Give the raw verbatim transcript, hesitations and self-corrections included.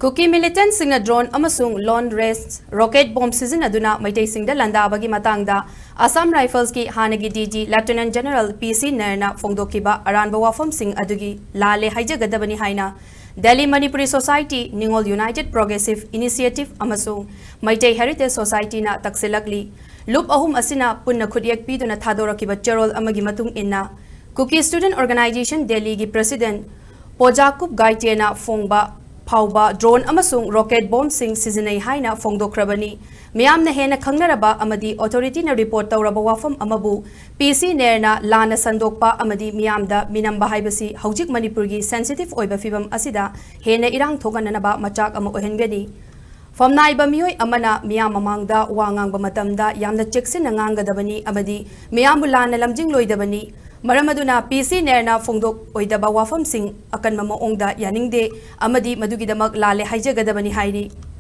ꯀꯨꯀꯤ ꯃꯤꯂꯤꯇꯦꯟꯠꯁꯤꯡꯅ drone ꯑꯃꯁꯨꯡ ꯂꯣꯟ range rocket bomb ꯁꯤꯖꯤꯟꯅꯗꯨꯅ ꯃꯩꯇꯩꯁꯤꯡꯗ ꯂꯥꯟꯗꯥꯕꯒꯤ ꯃꯇꯥꯡꯗ ꯑꯁꯥꯝ ꯔꯥꯏꯐꯜꯁꯀꯤ ꯍꯥꯟꯅꯒꯤ ꯗꯤ ꯖꯤ ꯂꯦꯐꯇꯤꯅꯦꯟꯠ ꯖꯦꯅꯔꯦꯜ ꯄꯤ ꯁꯤ ꯅꯦꯔꯅ ꯐꯣꯡꯗꯣꯛꯈꯤꯕ ꯑꯔꯥꯟꯕ ꯋꯥꯐꯝꯁꯤꯡ ꯑꯗꯨꯒꯤ ꯂꯥꯜꯂꯦ ꯍꯥꯏꯖꯒꯗꯕꯅꯤ ꯍꯥꯏꯅ ꯗꯦꯜꯂꯤ ꯃꯅꯤꯄꯨꯔꯤ ꯁꯣꯁꯥꯏꯇꯤ, ꯅꯤꯉꯣꯜ ꯌꯨꯅꯥꯏꯇꯦꯗ ꯄ꯭ꯔꯣꯒ꯭ꯔꯦꯁꯤꯚ ꯏꯅꯤꯁꯤꯌꯦꯇꯤꯚ ꯑꯃꯁꯨꯡ ꯃꯩꯇꯩ ꯍꯦꯔꯤꯇꯦꯖ ꯁꯣꯁꯥꯏꯇꯤꯅ ꯇꯛꯁꯤꯜꯂꯛꯂꯤ꯫ ꯂꯨꯞ ꯑꯍꯨꯝ ꯑꯁꯤꯅ ꯄꯨꯟꯅ ꯈꯨꯠꯌꯦꯛ ꯄꯤꯗꯨꯅ ꯊꯥꯗꯣꯔꯛꯈꯤꯕ ꯆꯦꯔꯣꯜ ꯑꯃꯒꯤ ꯃꯇꯨꯡ ꯏꯟꯅ, ꯀꯨꯀꯤ ꯁ꯭ꯇꯨꯗꯦꯟꯠ ꯑꯣꯔꯒꯅꯥꯏꯖꯦꯁꯟ ꯗꯦꯜꯂꯤꯒꯤ ꯄ꯭ꯔꯦꯁꯤꯗꯦꯟꯠ ꯄꯣꯖꯥꯀꯨꯞ ꯒꯥꯏꯇꯦꯅ ꯐꯣꯡꯕ ꯐꯥꯎꯕ ꯗ꯭ꯔꯣꯟ ꯑꯃꯁꯨꯡ ꯔꯣꯀꯦꯠ ꯕꯣꯝꯁꯤꯡ ꯁꯤꯖꯤꯟꯅꯩ ꯍꯥꯏꯅ ꯐꯣꯡꯗꯣꯛꯈ꯭ꯔꯕꯅꯤ꯫ ꯃꯤꯌꯥꯝꯅ ꯍꯦꯟꯅ ꯈꯪꯅꯔꯕ ꯑꯃꯗꯤ ꯑꯣꯊꯣꯔꯤꯇꯤꯅ ꯔꯤꯄꯣꯔꯠ ꯇꯧꯔꯕ ꯋꯥꯐꯝ ꯑꯃꯕꯨ ꯄꯤ ꯁꯤ ꯅꯦꯔꯅ ꯂꯥꯟꯅ ꯁꯟꯗꯣꯛꯄ ꯑꯃꯗꯤ ꯃꯤꯌꯥꯝꯗ ꯃꯤꯅꯝꯕ ꯍꯥꯏꯕꯁꯤ ꯍꯧꯖꯤꯛ ꯃꯅꯤꯄꯨꯔꯒꯤ ꯁꯦꯟꯁꯤꯇꯤꯚ ꯑꯣꯏꯕ ꯐꯤꯚꯝ ꯑꯁꯤꯗ ꯍꯦꯟꯅ ꯏꯔꯥꯡ ꯊꯣꯛꯍꯟꯅꯅꯕ ꯃꯆꯥꯛ ꯑꯃ ꯑꯣꯏꯍꯟꯒꯅꯤ꯫ ꯐꯝꯅꯥꯏꯕ ꯃꯤꯑꯣꯏ ꯑꯃꯅ ꯃꯤꯌꯥꯝ ꯃꯃꯥꯡꯗ ꯋꯥ ꯉꯥꯡꯕ ꯃꯇꯝꯗ ꯌꯥꯝꯅ ꯆꯦꯛꯁꯤꯟꯅ ꯉꯥꯡꯒꯗꯕꯅꯤ ꯑꯃꯗꯤ ꯃꯤꯌꯥꯝꯕꯨ ꯂꯥꯟꯅ ꯂꯝꯖꯤꯡꯂꯣꯏꯗꯕꯅꯤ꯫ ꯃꯔꯝ ꯑꯗꯨꯅ ꯄꯤ ꯁꯤ ꯅꯦꯔꯅ ꯐꯣꯡꯗꯣꯛꯑꯣꯏꯗꯕ ꯋꯥꯐꯝꯁꯤꯡ ꯑꯀꯟꯕ ꯃꯑꯣꯡꯗ ꯌꯥꯅꯤꯡꯗꯦ ꯑꯃꯗꯤ ꯃꯗꯨꯒꯤꯗꯃꯛ ꯂꯥꯜꯂꯦ ꯍꯥꯏꯖꯒꯗꯕꯅꯤ ꯍꯥꯏꯔꯤ꯫